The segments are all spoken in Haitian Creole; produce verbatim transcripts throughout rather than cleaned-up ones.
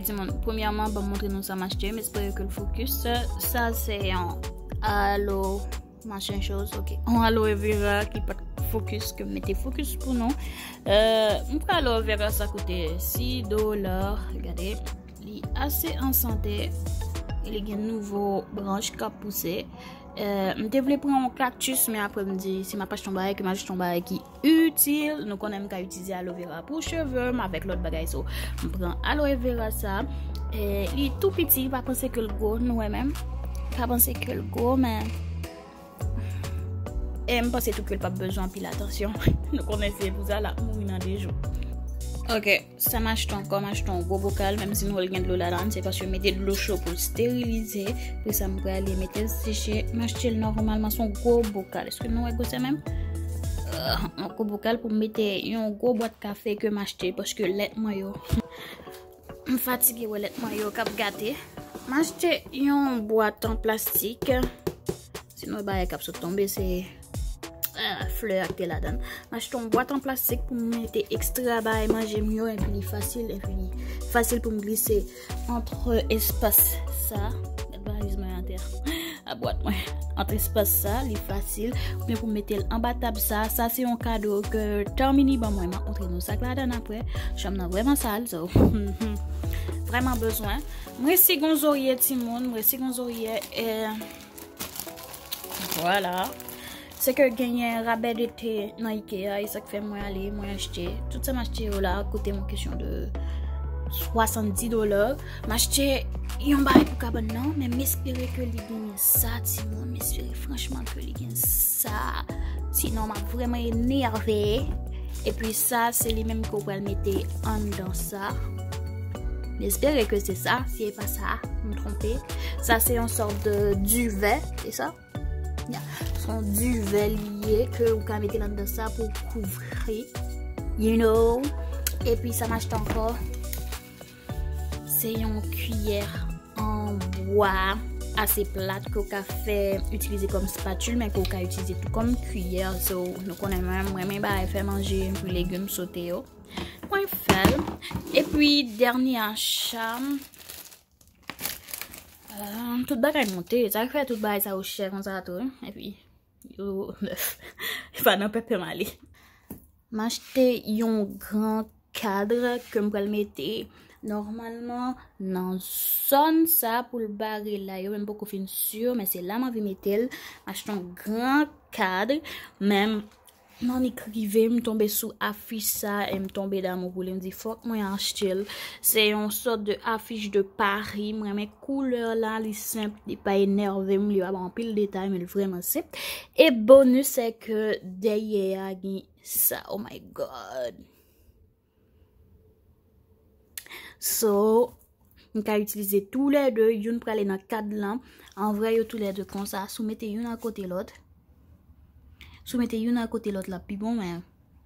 Timoun, premyèman, ban m montre nou sa m achte, m espere ke l fokis. Sa se yon aloe machin choz, ok. Yon aloe vera ki pa t fokis, ke m mete fokis pou nou. Euh, m kwè aloe vera sa koute sis dola. Gade, li ase an sante. Li gen nouvo branch k ap pouse. Euh, m te vle pran yon kaktis, men apre m di, si m ap achte yon bagay, ke m achte yon bagay ki itil. Nou konnen m ka itilize aloe vera pou cheve m avèk lòt bagay. So, m pran aloe vera sa. Eh, li tou piti, pa panse ke l gwo, nou wè menm. Pa panse ke l gwo, men, eh, m panse tou ke l p ap bezwen anpil atansyon. Nou konnen se pou sa l ap mouri nan de jou. Ok, sa m achte ankò, m achte yon gwo bokal, menm si nou wè l gen dlo ladan, se paske m mete dlo cho pou l sterilize. Apre sa, m prale mete l seche. M achte l nòmalman, se yon gwo bokal. Èske nou wè gwosè menm? Ah, yon gwo bokal pou m mete yon gwo bwat kafe ke m achte, paske lèt mwen yo. M fatige wè lèt mwen yo k ap gate. M achte yon bwat an plastik. Sinon, bagay k ap sot tonbe, se, ah, flè a k te ladan. M achte yon bwat an plastik pou m mete ekstra bagay manje m yo, epi li fasil, epi li fasil pou m glise ant espas sa. Gad valiz mwen atè a. A bwat mwen. Ant espas sa, li fasil. Oubyen pou m mete l anba tab sa. Sa se yon kado ke Termini ban mwen. M ap montre nou sa k ladan apre. Chanm nan vrèman sal, so. Vrèman bezwen. M resi gon zorye timoun, m resi gon zorye, eh, vwala. Se ke genyen rabè dete nan Ikea, e sa k fè mwen ale, mwen achte. Tout sa m achte yo la, koute m yon kesyon de swasanndis dola. M achte yon bagay pou kabann nan, men m espere ke li genyen sa, timoun. M espere franchman ke li gen sa. Sinon, m ap vrèman enève. Epi sa, se li menm ke w pral mete anndan sa. M espere ke se sa. Si e pa sa, m twonpe. Sa, se yon sòt de divè, se sa? Ya. Se yon divè li ye ke ou ka mete l anndan sa pou kouvri. You know? Epi sa m achte ankò, se yon kiyè an bwa ase plat ke w ka fè itilize kòm spatul, men ke w ka itilize tou kòm kiyè. So, nou konnen mwen, mwen renmen bagay fè manje, fwi, legim, sote yo. Mwen fè l. Epi, dènye acha m, euh, tout bagay monte. Sa k fè tout bagay sa yo chè konsa tou, wi. Epi, yo nèf. E pa nan pèpè m ale. M achte yon gran kad ke m pral mete nòmalman nan zòn sa pou l bare la. Yo menm poko fin si, men se la m anvi mete l. M achte yon gran kad, men manmi k rive, m tonbe sou afich sa e m tonbe damou pou li. M di, "Fòk mwen achte l." Se yon sòt de afich de Paris. M renmen koulè la, li senp, li pa enève m, li pa ba anpil detay, men li vrèman senp. E bonus, se ke dèyè a gen sa. Oh my God. So, m ka itilize toulède, youn prale nan kad lan. An vrè, yo toulède konsa. Si w mete youn akote lòt, si w mete youn akote lòt, l ap pi bon, men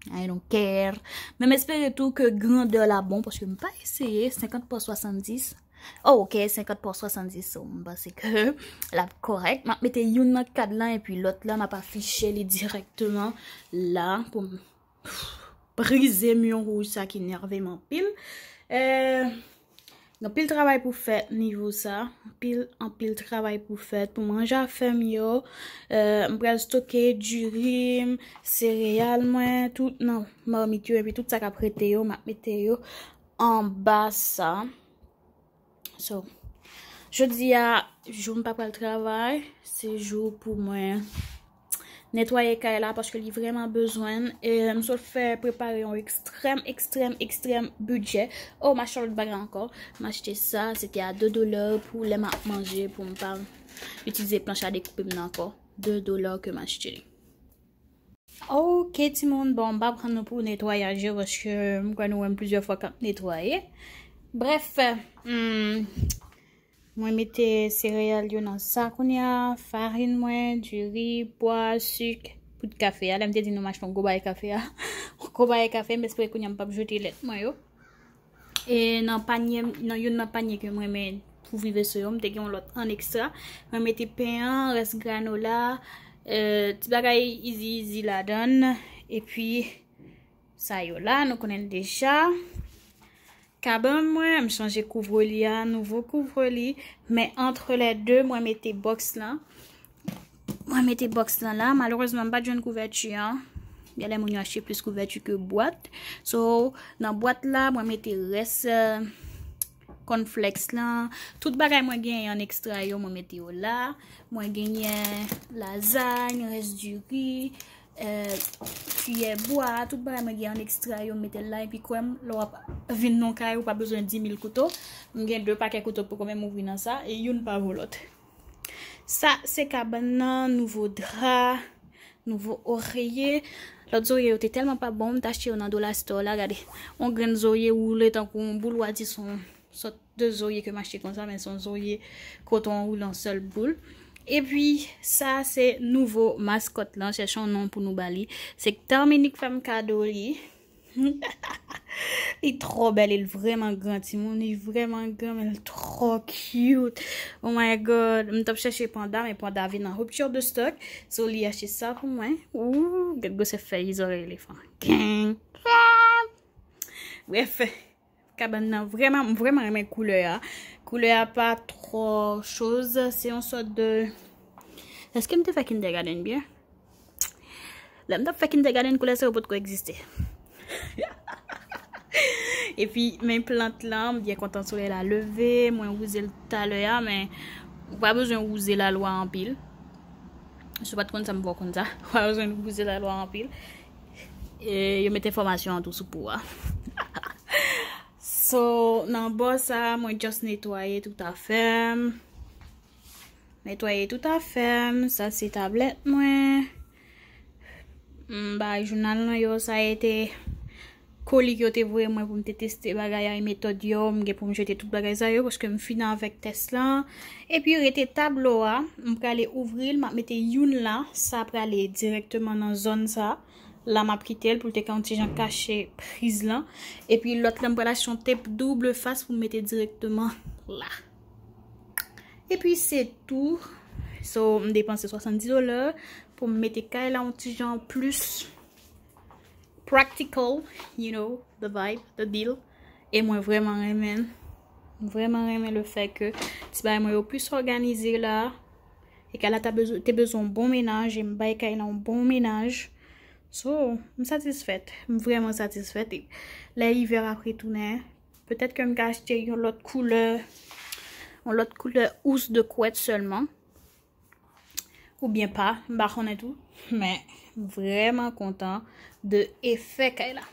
I don't care. Men m espere tou ke grandè la bon, paske m pa eseye, senkant pa swasanndis. Oh, ok, senkant pa swasanndis, so m panse ke l ap kòrèk. M ap mete youn nan kad lan, epi lòt la, m ap afiche li dirèkteman la pou m brize myon wouj sa ki nève m anpil. Eh, gen anpil travay pou fèt nivo sa. Anpil, anpil travay pou fèt. Pou m ranje afè m yo, eh, m pral stoke diri m, sereyal mwen, tout nan mamit yo, epi tout sa k ap rete yo, m ap mete yo anba sa. So, jodi a, jou m pa pral travay, se jou pou mwen netwaye kay la paske li vrèman bezwen l. E m sot fè prepare yon ekstrèm, ekstrèm, ekstrèm bidjè. Oh, m achte yon lòt bagay ankò. M achte sa, se te a de dola pou lè m ap manje, pou m pa itilize planch a dekoupe m nan ankò. De dola ke m achte li. Ok, timoun, bon, m pa pran nou pou netwayaj yo, paske m kwè nou wè m plizyè fwa k ap netwaye. Brèf, hmm, mwen mete sereyal yo nan sa kounye a, farin mwen, diri, pwa, sik, poud kafe a. Lè m te di nou m achte yon gwo bagay kafe a, yon gwo bagay kafe, m espere kounye a m p ap jete lèt mwen yo. E nan panye, nan youn nan panye ke mwen renmen pou viveso yo, m te gen yon lòt an ekstra. Mwen mete pen an, rès granola, eh, ti bagay izi izi ladan l. Epi, sa yo la, nou konnen l deja. Kabann mwen, m chanje kouvre li a, nouvo kouvre li. Men entre les deux, mwen mete box lan. Mwen mete box lan la. Malerezman, m pa t jwenn kouvèti an. Gen lè moun yo achte plis kouvèti ke bwat. So, nan bwat la, mwen mete rès, euh, cornflakes lan. Tout bagay mwen genyen an ekstra yo, mwen mete yo la. Mwen genyen lazay, rès diri, euh, kiyè bwa, tout bagay mwen gen an ekstra yo, m mete l la, epi kwè m, lè w ap vin nan kay, ou pa bezwen di mil kouto. M gen de pakè kouto poko menm ouvri nan sa, e youn pa vo lòt. Sa, se kabann nan, nouvo dra, nouvo oreye. Lòt zorye yo te tèlman pa bon, m t achte yo nan Dollar Store la, gade. Yon grenn zorye woule tankou yon boul, w a di se yon sòt de zorye ke m achte konsa, men se yon zorye koton woule an sèl boul. Epi, sa se nouvo maskòt lan, chèche yon non pou nou ba li. Se Dominique fè m kado li. Li twò bèl, li vrèman gran, timoun, li vrèman gran, men li twò cute. Oh my God, m t ap chèche panda, men panda vin an rupture de stock. So, li achte sa pou mwen. Ooh, gad gwosè fèy zòrèy elefan. Gang. Bref, kabann nan vrèman, m vrèman renmen koulè a. Koulè a pa twò choz, se yon sòt de... Èske m te fè kindergarten byen? Lè m t ap fè kindergarten, koulè sa yo potko egziste. Epi, men plant lan, m byen kontan solèy la leve, mwen wouze l talè a, men ou pa bezwen wouze lalwa anpil. Si w pa t konn sa, m fè w konn sa. Ou pa bezwen wouze lalwa anpil. E, yo met enfòmasyon an tou sou po a. So, nan bò sa, mwen just netwaye tout afè m. Netwaye tout afè m. Sa se tablèt mwen. M bay jounal nan yo, sa e te kolik yo te voye mwen pou m te teste bagay a, e metòd yo, m gen pou m jete tout bagay sa yo, paske m fini avèk tès lan. Epi rete tablo a, m prale ouvri l, m ap mete youn la, sa prale dirèkteman nan zòn sa. La, m ap kite l pou l te ka yon ti jan kache priz lan. Epi lòt la, m pral achte yon tep double fas pou m mete dirèkteman la. Epi se tou. So, m depanse swasanndis dola pou m mete kay la yon ti jan plis practical, you know, the vibe, the deal. E mwen vrèman renmen l. M vrèman renmen le fè ke ti bagay mwen yo plis òganize la. E kay la ta bezwen, te bezwen yon bon mennaj, e m bay kay la yon bon mennaj. So, m satisfèt. M vrèman satisfèt. E lè ivè ap retounen, petèt ke m ka achte yon lòt koulè, yon lòt koulè ous de kouwèt sèlman. Oubyen pa, m pa konnen tou. Men, m vrèman kontan de efè kay la.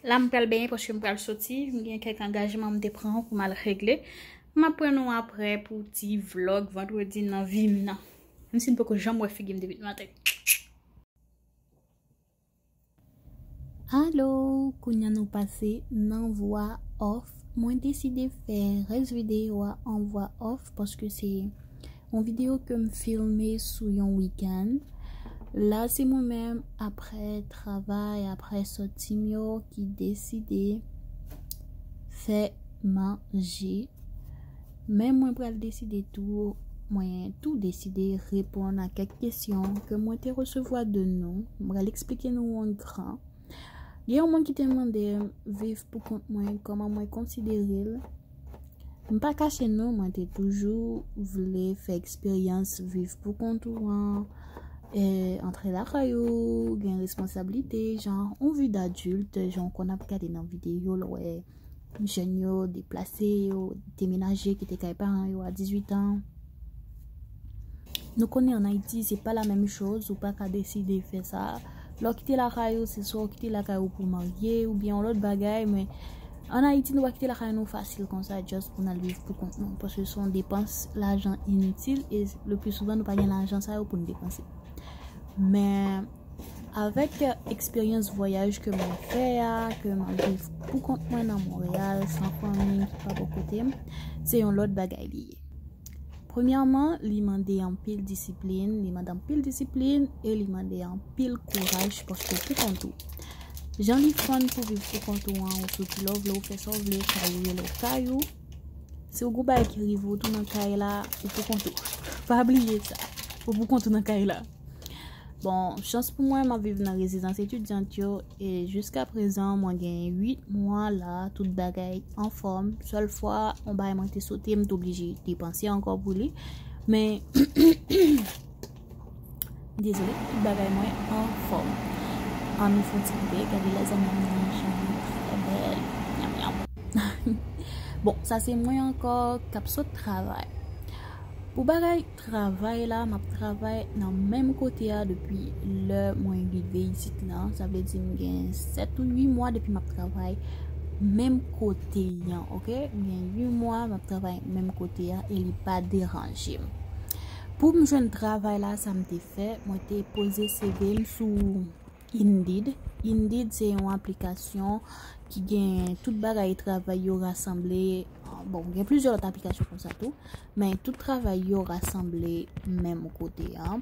La, m pral benyen paske m pral soti. M gen kèk angajman m te pran pou m al regle. M ap pran nou aprè pou ti vlòg vandredi nan vi m nan. Menm si n poko janm wè figi m depi maten. Alo, kounye a nou pase nan vwa off. Mwen deside fè rès videyo a an vwa off paske se yon videyo ke m filme sou yon wikenn. La, se mwen menm, aprè travay, aprè sòti m yo, ki deside fè manje. Men mwen pral deside tou, mwen tou deside reponn a kèk kesyon ke mwen te resevwa de nou. Mwen pral eksplike nou an gran. Gen yon moun ki te mande m viv pou kont mwen, kòman mwen konsidere l. M pa kache nou, mwen te toujou vle fè eksperyans viv pou kont ou an, e, antre lakay ou, gen responsablite, jan yon vi dadilt, jan w konn ap gade nan videyo, lè w wè jèn yo deplase, yo demenaje, kite kay paran yo a dizuit an. Nou konnen ann Ayiti, se pa la menm choz, ou pa ka deside fè sa. Lè w kite lakay ou, se swa w kite lakay ou pou w marye, oubyen yon lòt bagay, men ann Ayiti, nou pa kite lakay nou fasil konsa, just pou n al viv pou kont nou, paske se yon depans lajan initil, e le pli souvan, nou pa gen lajan sa yo pou n depanse. Men, avèk eksperyans vwayaj ke mwen fè a, ke m ap viv pou kont mwen nan Monreyal, san fanmi ki pa bò kote m, se yon lòt bagay li ye. Premyèman, li mande anpil disiplin, li mande anpil disiplin e li mande anpil kouraj paske w pou kont ou. Jan li fun pou viv pou kont ou an, ou soti lè w vle, ou fè sa w vle, kay ou rele w kay ou. Si w gon bagay ki rive w tou nan kay la, ou pou kont ou. Pa bliye sa. Ou pou kont ou nan kay la. Bon, chans pou mwen, m ap viv nan rezidans etidyant yo, e jiska prezan, mwen gen uit mwa la, tout bagay anfòm. Sèl fwa, yon bagay mwen te sote, m te oblije depanse ankò pou li. Men, dezole, tout bagay mwen anfòm. An nou fon ti koupe, gade lèzanmi nan jan li trè bèl. Nyam, nyam. Bon, sa se mwen ankò k ap sot travay. Pou bagay travay la, m ap travay nan menm kote a depi lè mwen rive isit la. Sa vle di m gen sèt ou uit mwa depi m ap travay menm kote a, oke? M gen uit mwa m ap travay menm kote a e li pa deranje m. Pou m jwenn travay la, sa m te fè, mwen te poze C V m sou Indeed. Indeed se yon aplikasyon ki gen tout bagay travay yo rasanble. Bon, gen plizyè lòt aplikasyon konsa tou, men tout travay yo rasanble menm kote a.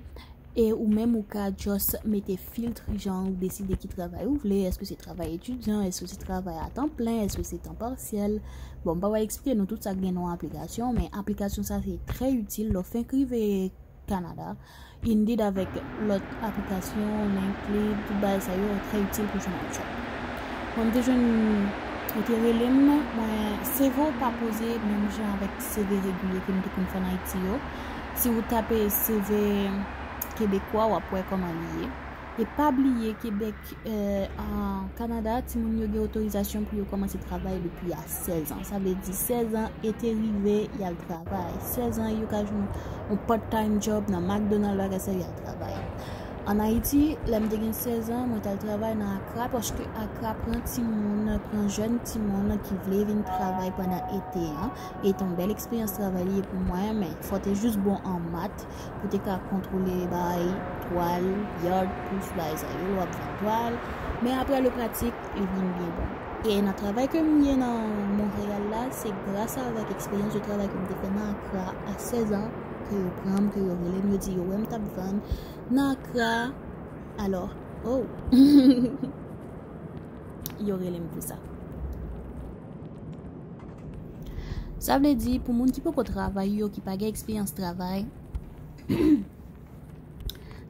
E ou menm ou ka just mete filtre jan ou deside ki travay ou vle. Èske se travay etidyan? Èske se travay a tan plen? Èske se tan pasyèl? Bon, m pa pral eksplike nou tout sa k gen nan aplikasyon, men aplikasyon sa se trè itil lè w fenk rive Kanada. Indeed avèk lòt aplikasyon, LinkedIn, tout bagay sa yo trè itil pou jwenn yon job. Mwen, m te jwenn, yo te rele m, mwen, C V w pa poze menm jan avèk C V regilye ke m te konn fè an Ayiti yo. Si w tape C V kebekwa, w ap wè kòman li ye. E pa bliye, Kebèk, eh, an Kanada, timoun yo gen otorizasyon pou yo kòmanse travay depi a sèz an. Sa vle di sèz an e te rive, y al travay. Sèz an, yo ka jwenn yon part-time job nan McDonald, bagay sa, y al travay. An Ayiti, lè m te gen sèz an, mwen t al travay nan Accra, paske Accra pran timoun, pran jèn timoun ki vle vin travay pandan ete an. E te yon bèl eksperyans travay li ye pou mwen, men fò w te jis bon an mat pou w te ka kontwole bay twal, yard, tous bagay sa yo, lè w ap vann twal. Men apre le pratik, li vin byen bon. E nan travay ke m ye nan Monreyal la, se gras avèk eksperyans de travay ke m te fè nan Accra a sèz an, ke yo pran m, ke yo rele m, yo di yo wè m t ap vann nan Accra. Alò, oh! Yo rele m pou sa. Sa vle di, pou moun ki poko travay yo, ki pa gen eksperyans travay,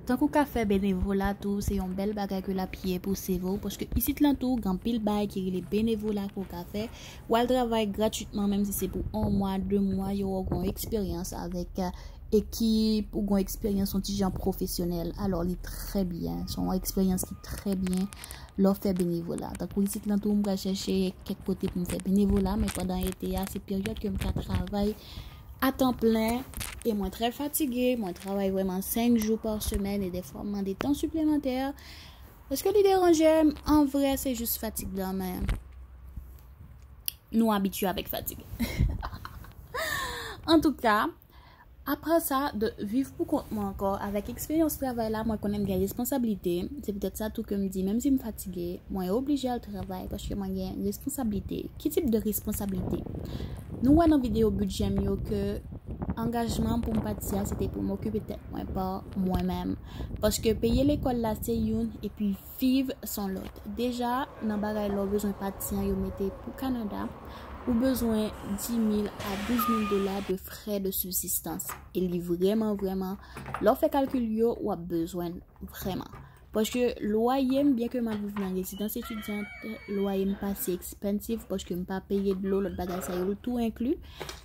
tankou ka fè benevola tou, se yon bèl bagay ke l ap ye pou C V w, paske isit lan tou, gen anpil bagay ki rele benevola ke w ka fè. W al travay gratwitman, menm si se pou yon mwa, de mwa, yo wè w gen yon eksperyans avèk, eh, ekip, ou gen yon eksperyans yon ti jan pwofesyonèl. Alò, li trè byen. Se yon eksperyans ki trè byen lè w fè benevola. Tankou isit lan tou, m pral chèche kèk kote pou m fè benevola, men pandan ete a, se peryòd ke m ka travay a tan plen, e mwen trè fatige, mwen travay vrèman senk jou pa semèn, e dèfwa m mande tan siplemantè. Èske li deranje m? An vrè, se jis fatig lan, men nou abitye avèk fatig. Antouka, apre sa, de viv pou kont mwen ankò, avèk eksperyans travay la, mwen konnen m gen responsablite. Se poutèt sa tou ke m di, menm si m fatige, mwen oblije al travay paske mwen gen responsablite. Ki tip de responsablite? Nou wè nan videyo bidjè m yo ke angajman pou m pati a, se te pou m okipe tèt mwen pa mwen menm. Paske peye lekòl la se youn, epi viv s on lòt. Deja, nan bagay lè w bezwen pati an, yo mete pou Kanada, ou bezwen dis mil a douz mil dola de frè de sibsistans. E li vrèman, vrèman, lè w fè kalkil yo, w ap bezwen l vrèman. Paske lwaye m, byen ke m ap viv nan rezidans etidyant, lwaye m pa si ekspansif, paske m pa peye dlo, lòt bagay sa yo, l tou enkli.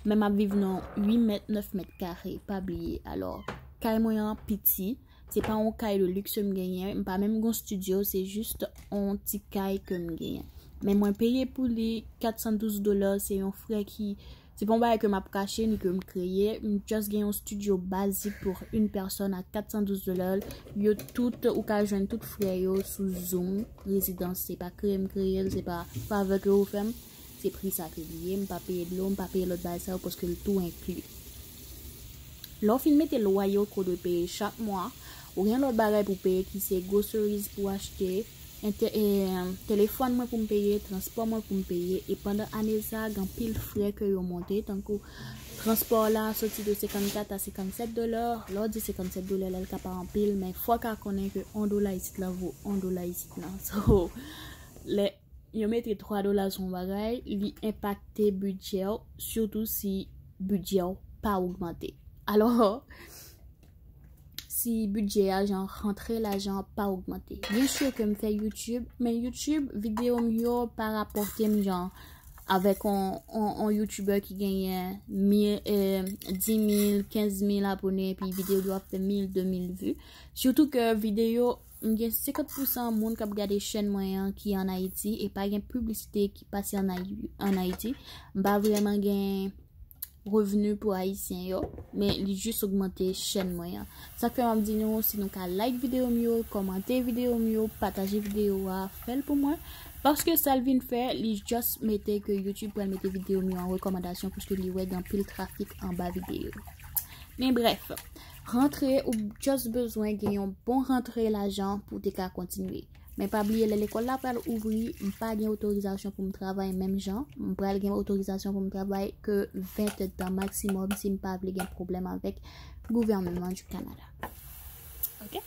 Men m ap viv nan uit mèt, nèf mèt kare, pa bliye. Alò, kay mwen an piti, se pa yon kay de luxe m genyen, m pa menm gon studio, se jis yon ti kay ke m genyen. Men mwen peye pou li kat san douz dola, se yon frè ki, se pa yon bagay ke m ap kache ni ke m kreye, m just gen yon studio bazik pou yon pèsòn a kat san douz dola. Yo tout, ou ka jwenn tout frè yo sou Zoom, rezidans, se pa kreye m kreye l, se pa favè ke yo fè m, se pri sa ke li ye, m pa peye dlo, m pa peye lòt bagay sa yo paske l tou enkli. Lè w fin mete lwaye w ke w dwe peye chak mwa, ou gen lòt bagay pou peye ki se groceries pou achte, ente-, e, telefòn mwen pou m peye, transpò mwen pou m peye, e pandan ane sa, gen anpil frè ke yo monte, tankou transpò la soti de senkannkat a senkannsèt dola, lè w di senkannsèt dola la, l ka pa anpil, men fò w ka konnen ke yon dola isit la vo yon dola isit la. So, lè yo mete twa dola sou yon bagay, li enpakte bidjè w, sitou si bidjè w pa ogmante. Alò, si bidjè a, jan rantre lajan pa ogmante. Byen si ke m fè YouTube, men YouTube, videyo m yo pa rapòte m jan avèk on, on, on YouTuber ki genyen mil, eh, dis mil, kenz mil abone, epi videyo li yo ap fè mil, de mil vi. Sitou ke videyo, m gen senkant pousan moun k ap gade chèn mwen an ki an Ayiti, e pa gen piblisite ki pase an Ayi-, an Ayiti. M pa vrèman gen revni pou Ayisyen yo, men li jis ogmante chèn mwen an. Sa k fè m ap di nou, si nou ka like videyo m yo, kòmante videyo m yo, pataje videyo a, fè l pou mwen. Paske sa l vin fè, li just mete ke YouTube pral mete videyo m yo an rekòmandasyon, paske li wè gen anpil trafik anba videyo yo. Men brèf, rantre, ou just bezwen gen yon bon rantre lajan pou w te ka kontinye. Men pa bliye, lè lekòl la pral ouvri, m pa gen otorizasyon pou m travay menm jan. M pral gen otorizasyon pou m travay ke ven èdtan maksimòm si m pa vle gen pwoblèm avèk gouvènman du Canada. Ok?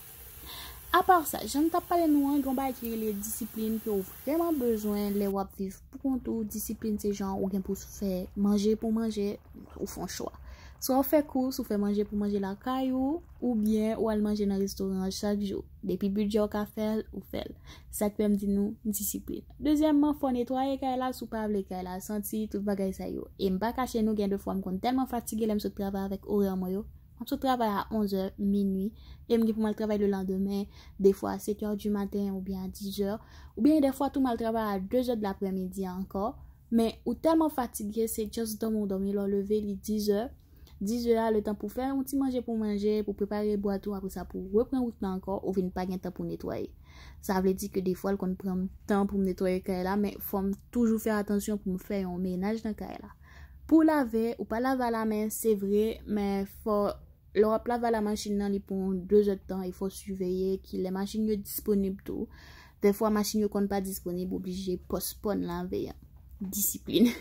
Apa sa, jan m t ap pale nou an, gen yon bagay ki rele disiplin ke w vrèman bezwen lè w ap viv pou kont ou. Disiplin se jan ou gen pou fè manje pou manje, ou fè yon chwa. Swa w fè kous, ou fè manje pou manje lakay ou, oubyen ou al manje nan restoran chak jou. Depi bidjè w ka fè l, ou fè l. Sa k fè m di nou disiplin. Dezyèmman, fò w netwaye kay la si w pa vle kay la santi, tout bagay sa yo. E m pa kache nou, gen de fwa m konn tèlman fatige lè m sot travay avèk orè mwen yo. M ap sot travay a onz è, minui, e m gen pou m al travay lelandemen, de fwa a sèt è di maten oubyen a diz è, oubyen de fwa tou m al travay a de è de laprèmidi ankò. Men ou tèlman fatige, se just dòmi w dòmi, lè w leve, li diz è. Diz è a, letan pou fè yon ti manje pou manje, pou prepare bwat ou, apre sa pou reprann wout la ankò, ou vin pa gen tan pou netwaye. Sa vle di ke defwa l konn pran m tan pou m netwaye kay la, men fò m toujou fè atansyon pou m fè yon menaj nan kay la. Pou lave, ou pa lave a lamen, se vre, men fò, lè w ap lave a lamachin nan, li pran de è de tan, e fò siveye kilè machin yo disponib tou. Dèfwa machin yo konn pa disponib, oblije pòspòn lave a. Disiplin.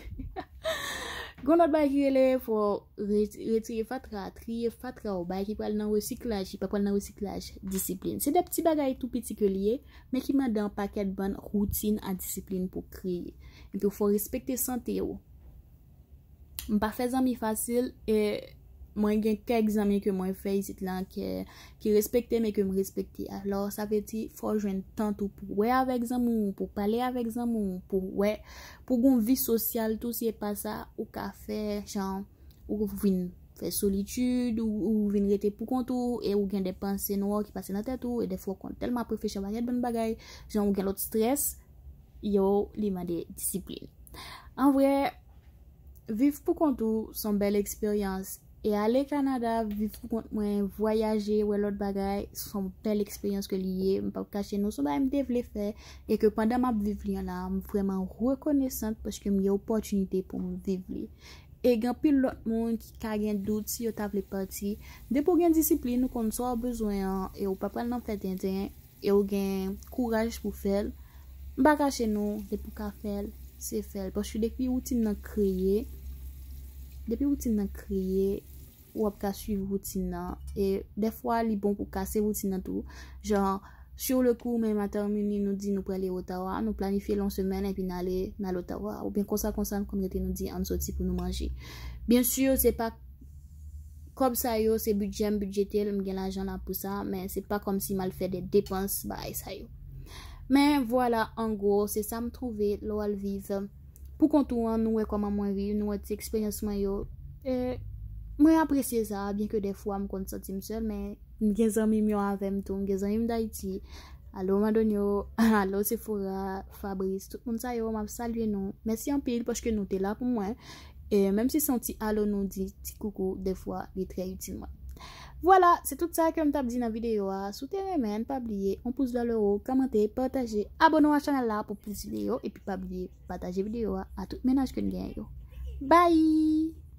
Gon lòt bagay ki rele, fò re-, retire fatra, triye fatra ou, bagay ki pral nan resiklaj, ki pa pral nan resiklaj, disiplin. Se de ti bagay tou piti ke li ye, men ki mande yon pakèt bann woutin a disiplin pou kreye. Epi fò respekte sante ou. M pa fè zanmi fasil, e mwen gen kèk zanmi ke mwen fè isit la ke, ki respekte m e ke m respekte. Alò, sa vle di, fò w jwenn tan tou pou wè avèk zanmi w, pou pale avèk zanmi w, pou wè, pou gon vi sosyal tou, si e pa sa, ou ka fè, jan, ou vin fè solitid, ou, ou vin rete pou kont ou, e ou gen de panse nwa ki pase nan tèt ou, e dèfwa ou konn tèlman ap reflechi a yon pakèt bann bagay, jan ou gen lòt strès, yo, li mande disiplin. An vrè, viv pou kont ou se yon bèl eksperyans. E ale Kanada, viv pou kont mwen, vwayaje, wè lòt bagay, se yon bèl eksperyans ke li ye. M p ap kache nou, se yon bagay m te vle fè. E ke pandan m ap viv li an la, m vrèman rekonesan paske m gen opòtinite pou m viv li. E gen anpil lòt moun ki ka gen dout si yo ta vle pati. Depi w gen disiplin, ou konn sa w bezwen an, e ou pa pral nan fè tenten, e ou gen kouraj pou fè l, m pa kache nou, depi w ka fè l, se fè l. Paske depi woutin nan kreye, depi woutin nan kreye, w ap ka swiv woutin nan. E dèfwa, li bon pou kase woutin nan tou. Jan, sur le coup, menm a Termini, nou di nou prale Ottawa, nou planifye l yon semèn, epi n ale, n al Ottawa. Oubyen konsa, konsa, nou konn rete, nou di, ann soti pou nou manje. Byen si, se pa kòb sa yo, se bidjè m bidjete l, m gen lajan la pou sa, men se pa kòmsi m al fè de depans, bagay sa yo. Men vwala, an gwo, se sa m twouve lè w al viv pou kont ou an, nou wè kòman mwen viv, nou wè ti eksperyans mwen yo. E mwen apresye sa, byen ke dèfwa m konn santi m sèl, men m gen zanmi m yo avè m tou, m gen zanmi m Dayiti. Alo Madonio, alo Sephora, Fabrice, tout moun sa yo, m ap salye nou. Mèsi anpil paske nou te la pou mwen. E menm si se yon ti alo nou di, ti koukou, dèfwa, li trè itil mwen. Vwala, se tout sa ke m t ap di nan videyo a. Si w te renmen, pa bliye, yon pous vè le wo, kòmante, pataje, abone w a chanèl la pou plis videyo, epi pa bliye, pataje videyo a a tout mennaj ke n genyen yo. Bye!